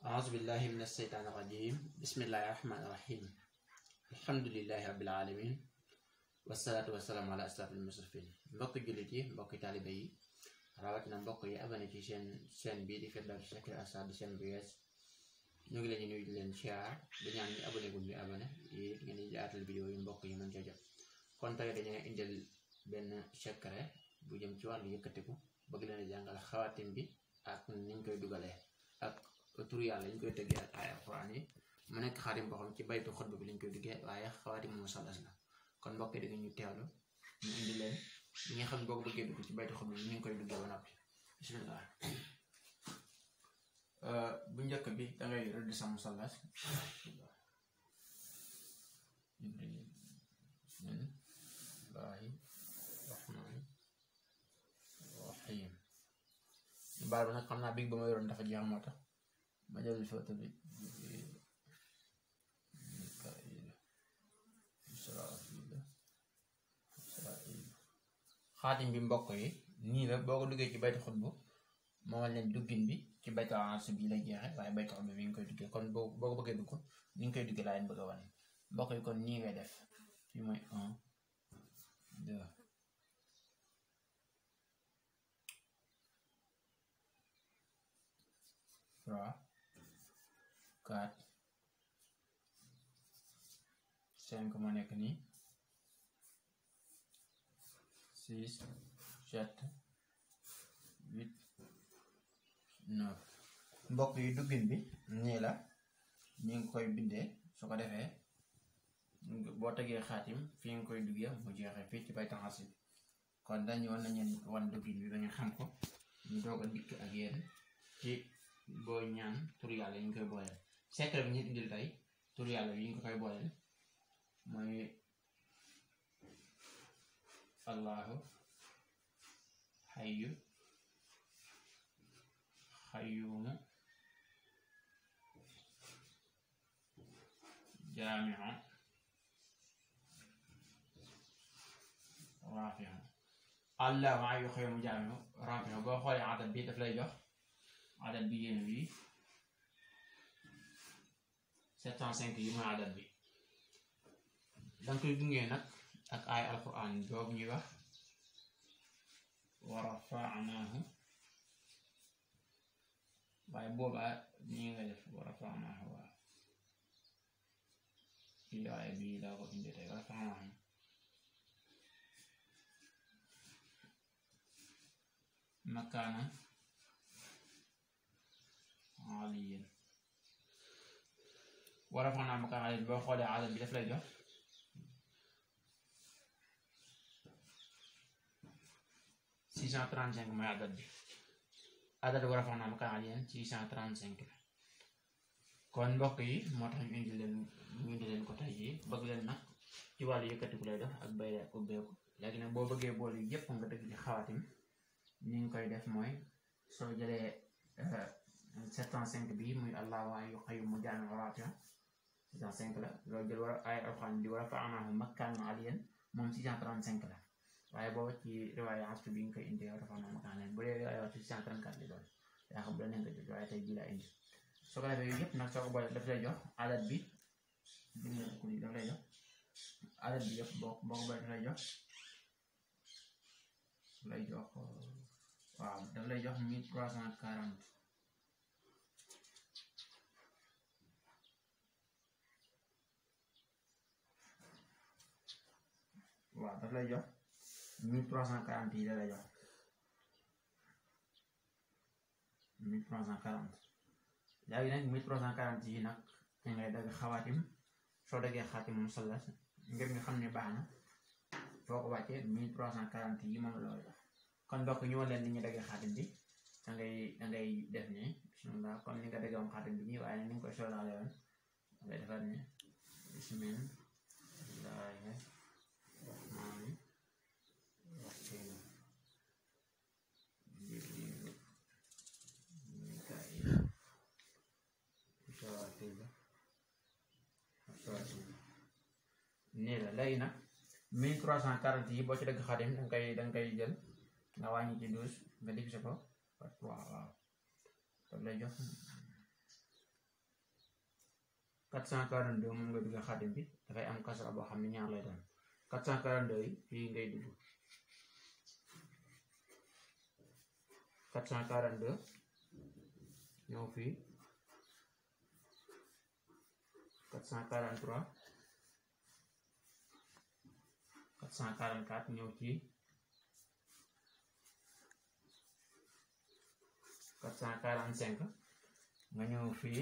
أعوذ بالله من الشيطان الرجيم بسم الله الرحمن الرحيم الحمد لله رب العالمين والصلاة والسلام على أشرف المرسلين mbokk jullit yi mbokk taalibe yi rawatina mbokk yi abonné ci seen bii di Firdawsi Secret Asrar di seen bu yees ñu ngi leen di nuyu di leen siyaar di ñaan ñu abonné gu ñu abonné yi ngeen di jaatal vidéo yi mbokk yi mën ca jot kon tey dañuy indil benn secret bu jëm ci wàllu yëkkatiku bëgg leen a jàngal xawaatim bi ak niñ koy dugalee ak tur yàlla ñu koy tëggee ak ay alxuraan yi mu nekk xaatim boo xam ci baytu xutba bi lañ koy duggee waaye xawaatim musallas la kon mbokk yi da ñu teewlu ñu indi leen li nga xam ne boo ko bëggee dugg ci baytu xutba bi ñu ngi koy duggee ba noppi bismillah. Bu njëkk bi dangay rëdd sa musallas bismillahi rahmaani rahim baal ba nag xam naa big ba ma yoroon dafa jeex moo tax ma jël photo bi xaatim bi mbokk yi nii la boo ko duggee ci baytu xutbu moo leen duggin bi ci baytu ans bi la jeexe waaye baytu xutbu bi nga koy duggee kon boo ko bëggee dugg ni nga koy duggee laa leen bëgg a wane mbokk yi kon nii ngay def fii mooy 1 2 3 4 5 moo nekk nii 6 7 8 9 mbokk yi duggin bi nii la ñu ngi koy bindee su ko defee boo tegee xaatim fii nga koy duggee mu jeexee fii ci bay taxas bi kon dañu wan nañu wan duggin bi ba nga xam ko ñu doog a dikk ak yéen ci boo ñaan tur yàlla yi ñu koy booleel secret bi ñu indil tey tur yàlla yi ñu koy booleel mooy allahu hayyu xayyuumu jaamiu raafiu allahu hayyu xayyuumu jaamiu raafiu boo xoolee adat bi daf lay jox adat bi yéen wi 705 yi mooy adat bi danga koy gungee nag ak ay alquran boobu ñuy wax wa rafa'naahu waaye boobaa nii nga def wa rafa'naahu waaw ci aaya bii laa ko indi tey wa rafa'naahu makaanan aliyyan wa rafa'naahu makaanan aliyyan boo xoolee adat bi daf lay jox 635 mooy adat bi adat wa rafa'naahu makaanan aliyyan 635 la kon mbokk yi moo tax ñu indi leen ko tey jii bëgg leen nag ci wàllu yëkkatiku lay def ak bay ak ubbeeku léegi nag boo bëggee boole yi yëpp nga dëgg ci xawaatim ni nga koy def mooy soo jëlee 705 bi muy allahu hayyu xayyuumu jaamiu raafiu 605 la loo jël war ay alxuraan di wa rafa'naahu makaanan aliyyan moom 635 la waaye booba ci riwaaya asr bi nga koy indi rafa'naahu makaanan aliyyan bu dee riwaaya 634 li doon yaa xam bu la nekk jot waaye tey jii laa indi soo ko defee yooyu yëpp nag soo ko boole daf lay jox adat bi daf lay jox adat bi yëpp boo ko boole daf lay jox waaw daf lay jox 1340 waaw daf lay jox 1340 yi da lay jox 1340 léegi nag 1340 yi nag ci ngay dagg xawaatim soo daggee xaatim musallas ngir nga xam ne baax na soo ko wàccee 1340 yi moom la lay jox kon mbokk ñu leen ni ñu daggee xaatim bi dangay def nii bismillah comme ni nga daggee woon xaatim bi nii waaye ni nga koy solaale woon dangay defar ni bismillahi rahmaani rahiim nii la léegi nag 1340 yi boo ci dagg xaatim danga koy jël nga wàññi ci 12 nga diviser ko par 3 waaw daf lay jox 442 moom nga dugg xaatim bi dafay am kasra boo xam ne ñaar lay doon 442 yi fii ngay dugg 442 ñëw fii 443 444 ñëw ci 445 nga ñëw fii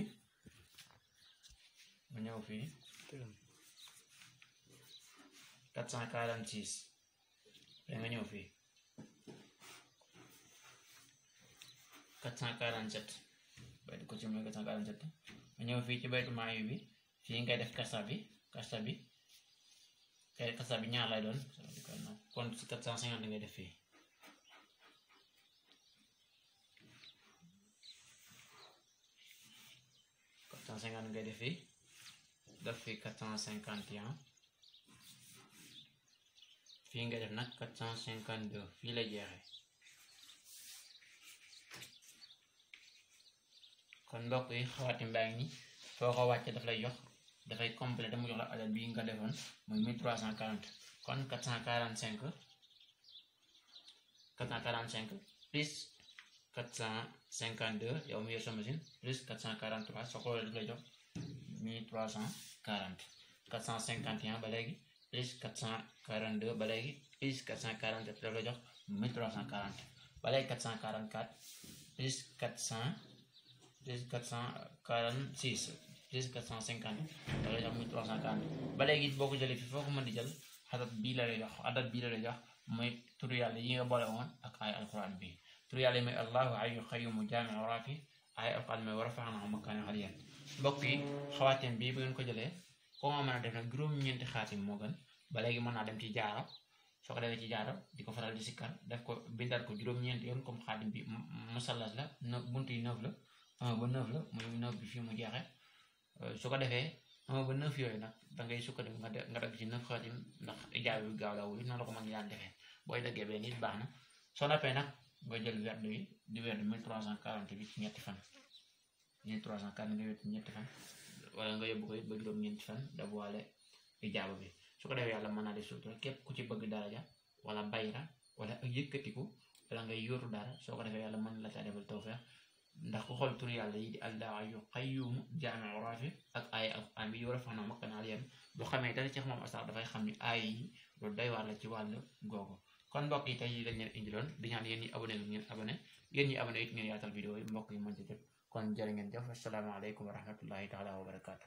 446 nga ñëw fii 447 baytu ko ci mooy 447 nga ñëw fii ci baytu maayu bi fii ngay def kasa bi ñaar lay doon kon ci 450 ngay def fii 450 ngay def fii def fii 451 fii nga def nag 452 fii la jeexee kon mbokk yi xawaatim baa ngi nii foo ko wàcce daf lay jox dafay complété mu jox la adad bi nga defoon muy 1340 kon 445 plus 452 yow mu yor sa machine plus 443 soo xoolee daf lay jox 1340 451 ba léegi plus 442 ba léegi plus 447 daf lay jox 1340 ba léegi 444 plus 446 plus 450 da lay jox 1340 ba léegi boo ko jëlee fi foo ko mën di jël adat bii la lay jox mooy turu yàlla yi nga boole woon ak ay alquran bi turu yàlla yi mooy allahu hayyu qayyumu jaami'u raafi ay alquran mooy wa rafa'naahu makaanan aliyyan mbokk yi xawaatim bi bu ngeen ko jëlee ko nga mën a def nag juróom-ñeenti xaatim moo gën ba léegi mën naa dem ci jaara soo ko defee ci jaara di ko faral di sikkar def ko bindal ko juróom-ñeenti yoon comme xaatim bi musallas la bunt yi 9 la 1 ba 9 la muy 9 bi fii mu jeexee su ko defee 1 ba 9 yooyu nag dangay sukkandiku nga dagg ci 9 xaatim ndax ijaab bi gaaw la wuy noonu la ko mën daan defee booy daggee benn nit baax na soo noppee nag nga jël werdu yi di werdu 1340 bi ci ñetti fan 1340 nga wet ci ñetti fan wala nga yóbbu ko it ba juróom-ñeenti fan da boole ijaaba bi su ko defee yàlla mën naa di sutura képp ku ci bëgg daraja wala bayra wala ak yëkkatiku wala ngay yóotu dara soo ko defee yàlla mën la caa defal tawfeex ndax ku xool tur yàlla yi di allahu hayyu qayyumu jaami'u raafi ak ay alquran bi war a fax na makkanal yéen boo xamee dara ci moom asar dafay xam ni ay yi lu doy waar la ci wàllu googu kon mbokk yi tey yi lañ leen indiloon di ñaan yéen ñi abonné ngeen abonné yéen ñi abonné it ngeen yaatal vidéo yi mbokk yi mën ci jot kon jërë ngeen jëf asalaamaaleykum wa rahmatullahi taala wa barakaatu